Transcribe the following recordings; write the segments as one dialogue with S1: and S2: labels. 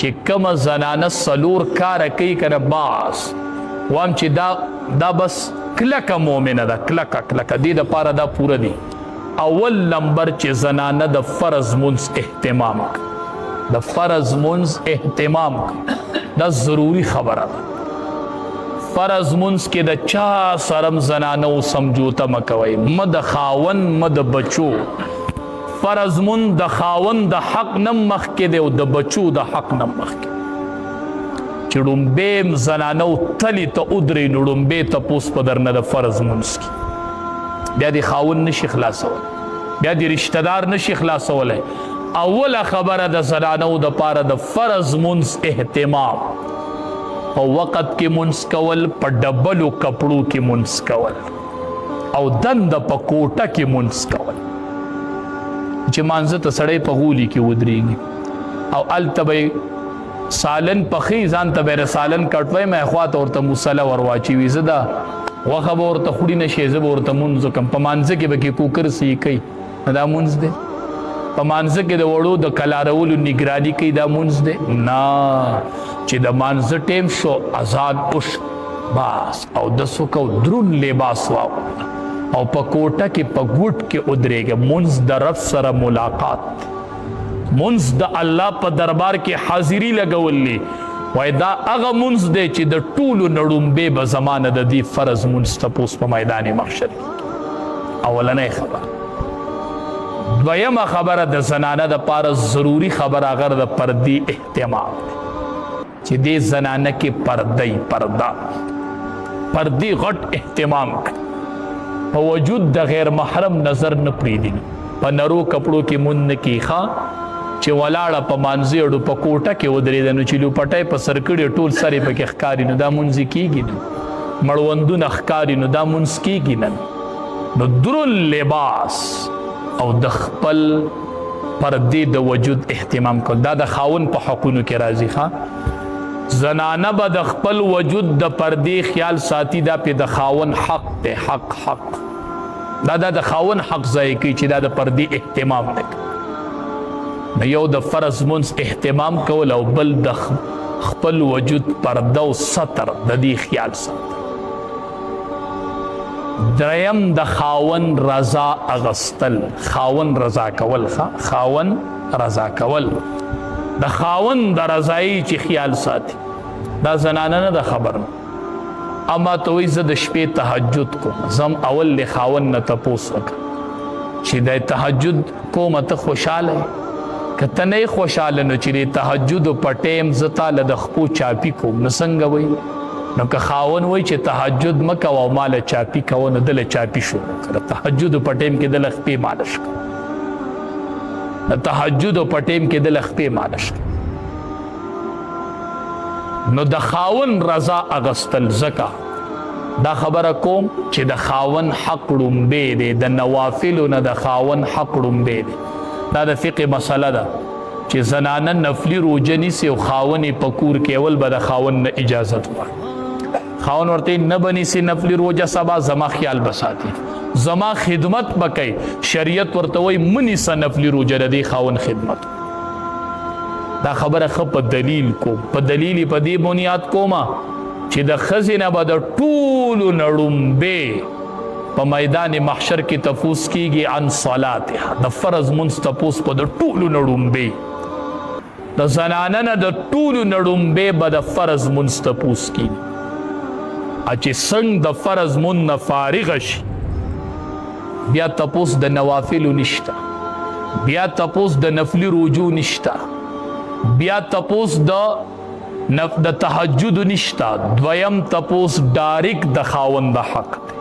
S1: چې کومه زنانه څلور کاره کوي کنه باس وام چې دا دا بس کلکه مؤمنه ده، کلکه کلکه دې د پاره دا پوره دی. اول نمبر چې زنانه د فرض مونځ اهتمام کوي، د فرض مونځ اهتمام کوي، دا ضروری خبره ده. فرض مونځ کې د چا سرم زنانه او سمجوته مکوي، مه د خاون مه د بچو. فرض مونځ د خاون د حق نه مخکې دی او د بچو د حق نه مخکې. چې ړومبی زنانه او تلې ته ودرې نو ړومبی تپوس په درنه د فرض مونځ کې بیا دې خاون نشي خلاصولی، بیا دې رشته دار نشي خلاصولی. اوله خبره د زنانو د پاره د فرض مونځ اهتمام، په وخت کې مونځ کول، په ډبلو کپړو کې مونځ کول، او دنده په کوټه کې مونځ کول. چې مانځه ته سړی په غولي کې ودرېږي او هلته به یې سالن پخې، ځان ته به یې سالن کټوی مې خوا ته ورته مصله ور واچوي، زه دا غوښه به ورته خوري نه شي، زه به ورته مونځ وکړم. په مانځه کې به کې کوکر سي کوي، دا مونځ دی؟ په مانځه کې د وړو د کلارولو نگرانی کوي، دا مونځ دی؟ نه، چې د مانځه ټیم شو، اذان وشو، بس او د سوکو درون لباس واغونده او په کوټه کې په ګوټ کې ودرېږه. مونځ د رب سره ملاقات، مونځ د الله په دربار کې حاضری لګول. وای دا هغه مونځ دی چې د ټولو نړومبې به زمانه د دې فرض مونځ تپوس په میدان محشر کې. اولنۍ خبره. دویمه خبره د زنانه د پاره ضروری خبره هغه د پردې اهتمام دی، چې دې زنانه کې پردی پرده پردې غټ اهتمام کړي، په وجود د غیر محرم نظر نه پریدي، په نرو کپړو کې مونږ نه کیخه چې ولاړه په مانځي اړو په کوټه کې ودرېده نو چې لوپټۍ په سر کړي ټول سرې پکې ښکاري نو دا مونځ کېږي نه، مړوندونه ښکاري نو دا مونځ کېږي نه. نو درون لباس او د خپل پردې د وجود اهتمام کول دا د خاون په حقونو کې راځي. ښه زنانه به د خپل وجود د پردې خیال ساتي، دا پې د خاون حق دی، حق حق دا دا د خاون حق ځای کوي چې دا د پردې اهتمام نه کوي. نو یو د فرض مونځ اهتمام کول او بل د خپل وجود پرده او ستر د دې خیال ساتل. دریم د خاون رضا اغستل، خاون رضا کول، خاون رضا کول، د خاون د رضایي چې خیال ساتي دا زنانه نه د خبر نه. اما ته وایي زه د شپې تهجد کوم، زم اول له خاون نه تپوس وکړه چې د تهجد کومه ته خوشحاله یې؟ که ته نه یې خوشحاله نو چې د تهجد په ټیم زه تا له د خپو چاپي کوم نو څنګه وایي؟ نو که خاون وایي چې تهجد مه کوه او ما له چاپي کوه نو ده له چاپي شروع کړه، تهجد په ټیم کې ده له خپې مالش کړه، د تهجد په ټیم کې ده له خپې مالش کړه. نو د خاون رضا اغستل، ځکه دا خبره کوم چې د خاون حق ړومبی دی، د نوافلو نه د خاون حق ړومبی دی. دا د فقه مسله ده چې زنانه نفلی روژه نیسي او خاون یې په کور کې، اول به د خاون نه اجازت غواړي. خاون ورته نه به نیسي نفلی روژه، سبا زما خیال به ساتي، زما خدمت به کوي. شریعت ورته وایي مه نیسه نفلی روژه، د دې خاون خدمت. دا خبره ښه په دلیل کوم، په دلیل په دې بنیاد کومه چې د ښځې نه به د ټولو نه ړومبی په میدان محشر کې تپوس کیږي عن صلاتها، د فرض مونځ تپوس په د ټولو نه ړومبی، د زنانه نه د ټولو نه ړومبی به د فرض مونځ تپوس کیږي. چې څنګه د فرض مونځ نه فارغه شي بیا تپوس د نوافلو نشته، بیا تپوس د نفلی روجو نشته، بیا تپوس د نف د تهجد نشته. دویم تپوس ډایرک د خاون د حق دی.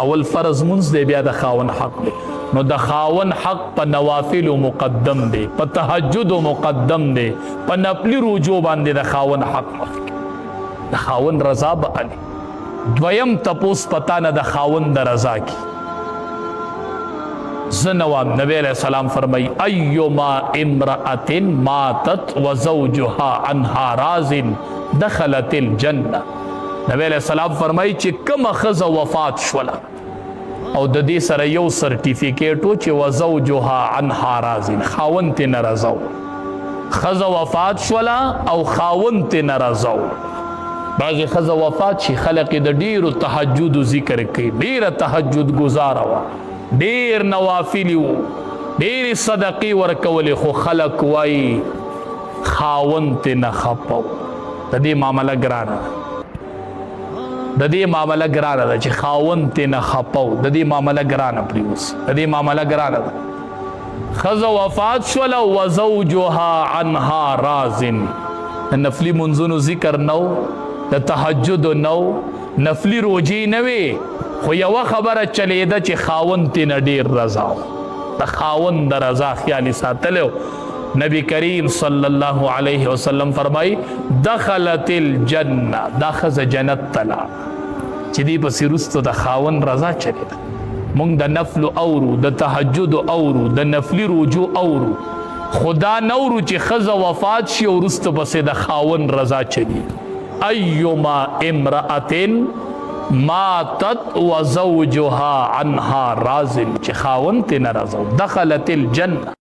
S1: اول فرض مونځ دی، بیا د خاون حق دی. نو د خاون حق په نوافلو مقدم دی، په تهجد مقدم دی، په نفلی روجو باندې د خاون حق مخکې، د خاون رضا به علي. دویم تپوس پتا نه د خاون د رضا کی. زه نه وام، نبی علیہ السلام فرمای ایما امرأة ماتت وزوجها عنها راض دخلت الجنه. نبی علیہ السلام فرمای چې کومه ښځه وفات شوله او د دې سره یو سرټیفیکیټ و چې وزوجها عنها راض، خاوند ترې نه رضا و، ښځه وفات شوله او خاوند ترې ناراضه و. بعضې ښځه وفات شي، خلک یې د ډېرو تهجدو ذکر کوي، ډېره تهجد ګزاره وه، ډېر نوافل وو، ډېرې صدقې ورکولې، خو خلک وایي خاوند ترې نه خفه و. د دې معامله ګرانه ده، د دې معامله ګرانه ده چې خاوند ترې نه خفه و. د دې معامله ګرانه پرېوځي، د دې معامله ګرانه ده. ښځه وفات شوله وزوجها عنها راض، د نفلي منځونو ذکر نو، د تهجد نو، نفلي روجې نه وې، خو یوه خبره چلیده چې خاوند ترې نه ډېر رضا و، د خاوند د رضا خیال یې ساتلی و. نبی کریم صلی الله علیه وسلم فرمایي دخلت الجنه، دا ښځه جنت ته لاړه چې دې پسې وروسته د خاوند رضا چلیده. مونږ د نفلو اورو، د تهجد اورو، د نفلي روجو اورو، خو دا نه اورو چې ښځه وفات شي او وروسته پسې د خاوند رضا چلیږي. ایما امرأة ماتت وزوجها عنها راض، چې خاوند ترې نه رضا، دخلت الجنه.